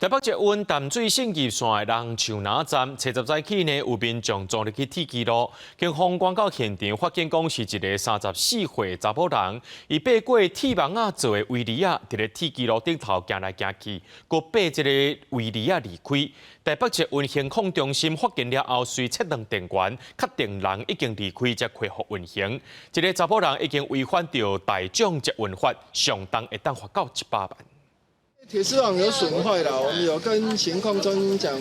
台北捷運淡水信義線的紅樹林站，初十早起呢，有民眾撞入去鐵支路，警方趕到現場，發現講是一个34歲查某人，伊爬過鐵網仔做的圍籬仔，佇咧鐵支路頂頭行來行去，閣爬這个圍籬仔離開。台北捷運行控中心發現了後，隨切斷電源，確定人已經離開，才恢復運行。這个查某人已經違反著大眾捷運法，上重會當罰到100萬。鐵絲網有損壞啦，我們有跟行控中心講。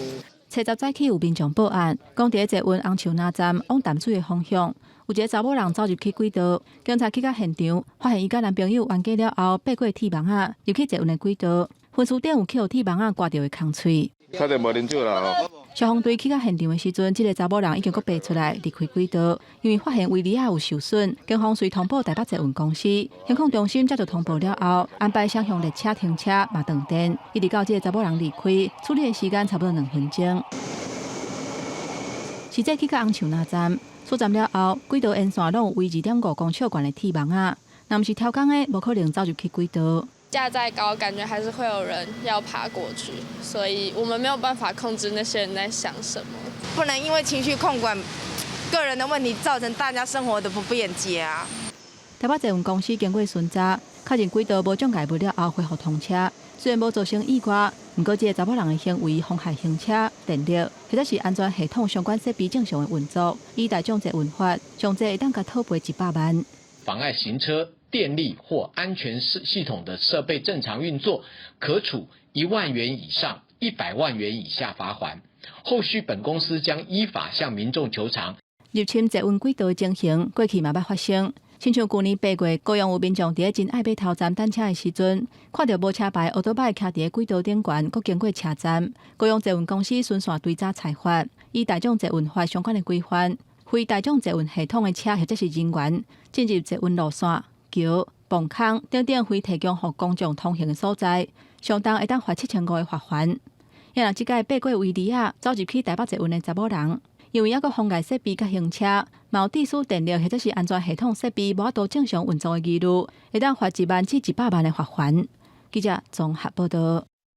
初十早起有民眾報案，講佇咧捷運紅樹林站往淡水的方向，有一个查某人走入去軌道。警察去到現場，發現伊佮男朋友冤家了後，爬過鐵網仔入去捷運的軌道，分區頂有予鐵網仔割著的空喙。確定無啉酒啦。消防隊去到現場的時陣，這个查某人已經閣爬出來離開軌道，因為發現圍籬仔有受損，警方隨通報台北捷運公司，行控中心接到通報了後，安排雙向列車停車，嘛斷電，一直到這个查某人離開，處理的時間差不多2分鐘。實際去到紅樹林站，出站了後，軌道沿線攏有圍2.5公尺懸的鐵網仔，若毋是刁工的，無可能走入去軌道。架再高，感覺還是會有人要爬過去，所以我們沒有辦法控制那些人在想什麼。不能因為情緒控管個人的問題，造成大家生活的不便捷啊。台北捷運公司經過巡查，確認軌道無障礙物了後，恢復通車。雖然無造成意外，毋過這个查某人的行為妨害行車、電力或者是安全系統相關設備正常的運作，依大眾捷運法，上濟會當共討賠100萬。妨礙行車、電力或安全系統的設備正常運作，可處1萬元以上100萬元以下罰鍰。後續本公司將依法向民眾求償。入侵捷運軌道的情形，過去嘛捌發生。親像舊年8月，高雄有民眾佇咧仁愛碼頭站等車的時陣，看著無車牌歐多擺徛佇咧軌道頂懸，閣經過車站。高雄捷運公司巡線追查裁罰，依大眾捷運法相關的規範，非大眾捷運系統的車或者是人員進入捷運路線、橋、磅空等等非提供予公眾通行的所在，上重會當罰7500的罰鍰。若這擺爬過圍籬仔走入去台北捷運的查某人，因為猶閣妨礙設備佮行車，嘛有致使電力或者是安全系統設備無法度正常運作的疑慮，會當罰1萬至100萬的罰鍰。記者綜合報導。